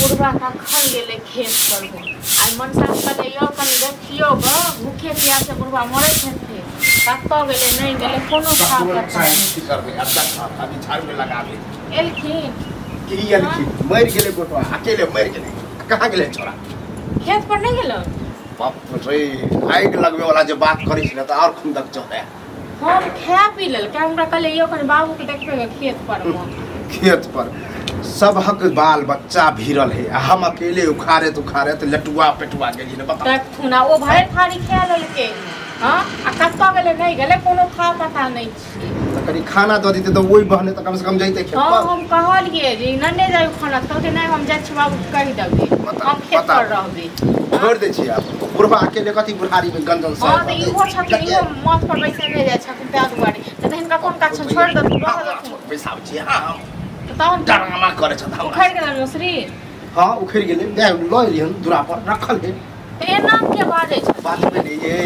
बुढ़वा कखन गेलै खेत पर। आइ मनसा कहलियै यौ कनि देखियौ ग, भूखे प्यासे बुढ़वा मरै छथिन, कतऽ गेलै नहि गेलै कोनो खबर की करबै। अब देख अभी झाड़ू लगाबे एलखिन की एलखिन, मरि गेलै गोटवा अकेले मरि गेलै। कहाँ गेलै छोरा? खेत पर नहि गेलो? बाप रे, आगि लगबे वाला जे बात करै छै ने तऽ आओर खुंदक चढ़े। हम खा पी लेलकै, हमरा कहलियै यौ कनि बाबूके देखबै ग खेत पर। खेत पर सबहक बाल बच्चा भिरल है आ हम अकेले उखाड़े उखाड़े लटुआ पेटुआ गेली ने। बता देखथुन ओ भरि थारी खा लेलकै। हाँ आ कतऽ गेलै नहि गेलै कोनो था पता नहि छै। तऽ कनि खाना दऽ दितै तऽ ओहि बहने तऽ कम से कम जैते खेत हाँ पर। हम कहलियै जे नन्ने जाय खाना, कहलकै नहि हम जाइ छी बाबू कहि देबै, हम खेत पर रहबै। छोड़ि दै छियै आब बुढ़वा अकेले कथी बुढ़ारी में गंजन सब। हाँ तऽ इहो छथिन, इहो माथ पर बैसने जाइ छथिन ताहि दुआरे। तऽ हिनका कोन काज छनि, छोड़ि देथुन रहऽ देथुन। बैसाबै छियै। हाँ तहन डरामा करै छथि। उखड़ि गेलनि मसुरी? हाँ उखड़ि गेलै, लऽ एलियै हन दूरा पर रखल है। तऽ एना के बाजै छथिन? बाजबै नहि ये,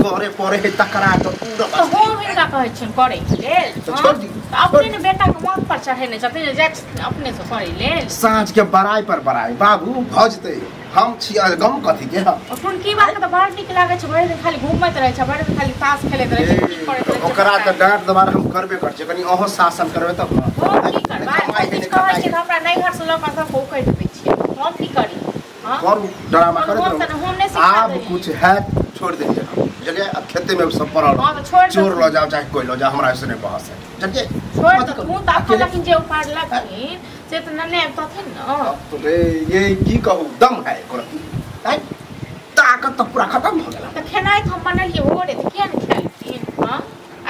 करे पड़े है तकरा तऽ पूरा। तऽ हम हिनका कहै छियनि करै के लेल। तऽ छोड़ि दियौ। अपने ने बेटाके माथ पर चढ़ेने छथिन जे जाइ छथिन अपने से करै लेल। साँझ के बड़ाई पर बड़ाई बाबू भऽ जेतै। हम छी गम कथी के। अपन की बात तऽ बड़ नीक लागै छै, भरि दिन खाली घूमैत रहै छै, भरि दिन खाली ताश खेलैत रहै छै, की करैत रहै छै। ओकरा तऽ डाँट दबार हम करबे करै छियै, कनि अहूँ शासन करबै तब ने। हम की करबै? किछु कहै छियै तऽ हमरा नैहर से लऽ कऽ सबके उखड़ि दै छियै, हम की करी? करू ड्रामा करैत रहू। आब कुछ हैत छोड़ि देलियै हम, बुझलियै? आब खेते में सब पड़ल, चोर लऽ जाओ चाहे कोइ लऽ जाओ, हमरा से नहि बहस है, बुझलियै? छोड़ि देथुन तऽ अपन, लेकिन जे उपाड़लखिन से तऽ नन्ने अबितथिन ने। रे ये की कहू, दम है एकर ताकत तऽ पूरा खत्म भऽ गेल। तऽ खेनाइ तऽ हम बनेलियै भोरे, तऽ किया नहि खेलखिन? हाँ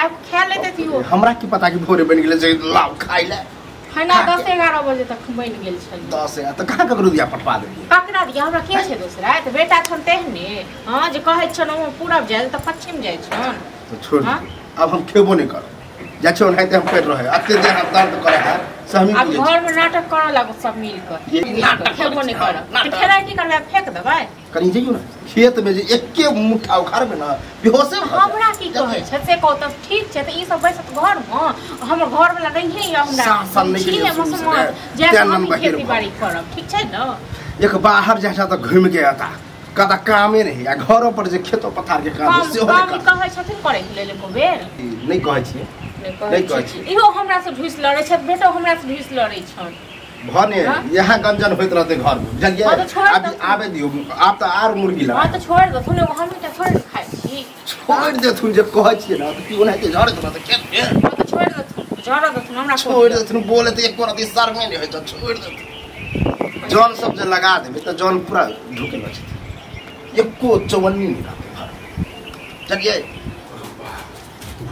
आब खा लेतै ओ। हमरा की पता कि भोरे बनि गेलै जे लाउ खाइ लए। खाना 10-11 बजे तक बनि गेल छलै। 10 तऽ कहाँ ककरो दिया पठवा देलियै? ककरा दिया, हमरा के छै दोसरा? तऽ बेटा छन तेहने, हाँ जे कहै छन ओ पूरब जाइ तऽ पश्चिम जाइ छन। तऽ छोड़, आब हम खेबो नहि करब, जाइ छियै ओनाहिते हम पड़ि रहै, एते देह हाथ दर्द करै है से हमही आब बुझै छी। घर में नाटक करऽ लागू सब मिल कऽ, खेबो नहि करब तऽ खेनाइ की करबै? फेक देबै? कनि जइयौ ने खेत में जे एके मुठ्ठा उखाड़बै ने बेहोशे भऽ जायब। हमरा की कहै छै से कहू तऽ ठीक छै। तऽ ई सब बैसत घर में, हमर घर वाला नहिये यऽ, हमरा शासन नहि केलियै शुरू से ने, जाय तें हम बहिर खेती बाड़ी करब, ठीक छै ने? एक बाहर जाइ छै तऽ घुमि के एता, कतऽ कामे नहि, आ घरो पर जे खेतो पथार के काम काम सेहो काम नहि कहै छथिन करै के लेल एको बेर? नहि कहै छियै, नहि कहै छियै। इहो हमरा से ढुसि लड़ै छथि, बेटो हमरा से ढुसि लड़ै छनि। भने यहाँ गंजन होइत रहतै घर में, बुझलियै? आब आबे दियौ, आब तऽ आर मुर्गी लगा। हाँ तऽ छोड़ि देथुन, एगो हमही टा थोड़े ने खाइ छी। छोड़ि देथुन जे कहै छियै ने तऽ की ओनाहिते झड़ैत रहतै खेत में? हाँ तऽ छोड़ि देथुन, झड़ऽ देथुन हमरा। छोड़ि देथुन बोले तऽ एको रत्ती शर्मे नहि होइ छै। छोड़ि देथुन, जन सब जे लगा देबै तऽ जन पूरा ढुके लऽ जेतै, एको चौवन्नी नहि रहतै घर, बुझलियै?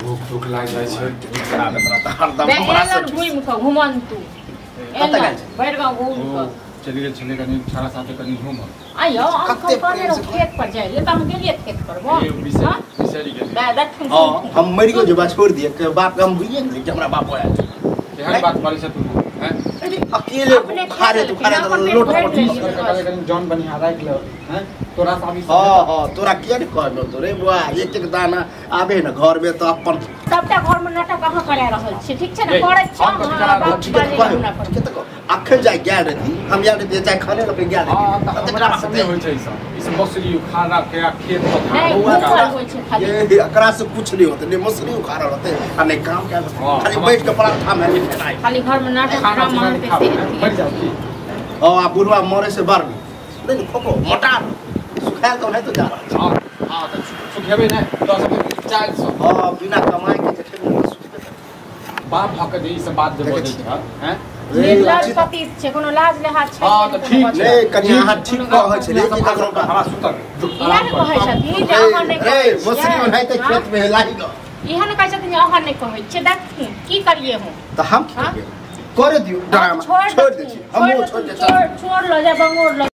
भूख भूख लागि जाइ छै। हरदम हमरा से घुमि कऽ घुमन्तु कतऽ गेल छै? भरि गाँव घुमि कऽ चलि गेल छलै कनि छाड़ा साथे कनि घूमऽ। आइयो हम कहने रहौ खेत पर जाइ ले, तऽ हम गेलियै खेत पर। बिसरि गेलियै। हाँ हम मरि गेल जे छोड़ि दियै बाप के, हम भुलिए गेलियै कि हमरा बाप आयल। केहन बात बाजै छै तू? हैं अकेले उखाड़े उखाड़े लोट कनि जन बनिहार राखि ले। हैं तोरा सामी। हाँ हाँ तोरा किया नहि कहलहुँ तोरे बुआ, एक एक दाना आबे ने घर में तऽ अपन सबटा घर में नाटक अहाँ करा रहल छी, ठीक छै ने? करै छी। अखन जाय गेल रही हम, यार रही जाय खाने लऽ के गेल रही। हां तऽ हमरा से नहि होइ छै ई सब, ई सब मसुरी उखाड़ा के खेत पथार होइ छै खाली। ये एकरा से कुछ नहीं होते, नहीं मसुरी उखाड़ल होते आ नहीं काम कैल, खाली बैठ के पराठा में खेनाइ, खाली घर में नाटक ड्रामा होते। मरि जाउ की? हां आ बुढ़वा मरे से बड़ नहीं नहीं खोको मोटा सुखायल तो नहीं तो जा रहल। हां हां तऽ सुखेबै नहि 10 400। हां बिना कमाई के जे खेबै ने सुखेबै। बाप भऽ के जे ई सब बात जे बजै छै, हैं निर्लज पति छै, कोनो लाज लेहाज छै? हां तऽ ठीक छै, कनि अहाँ ठीक कहै छलियै कि ककरो हमरा सुतल इएह ने कहै छथिन जे अहाँ नहि रे मसुरी ओनाहिते खेत में लागि गऽ, इएह ने कहै छथिन जे अहाँ नहि कहै छियै। देखथिन की करियै हम तऽ हम की करियै? करे दियौ ड्रामा, छोड़ि दै छियै हमहूँ, छोड़ि दै छोड़ लऽ जा बंगोर लऽ।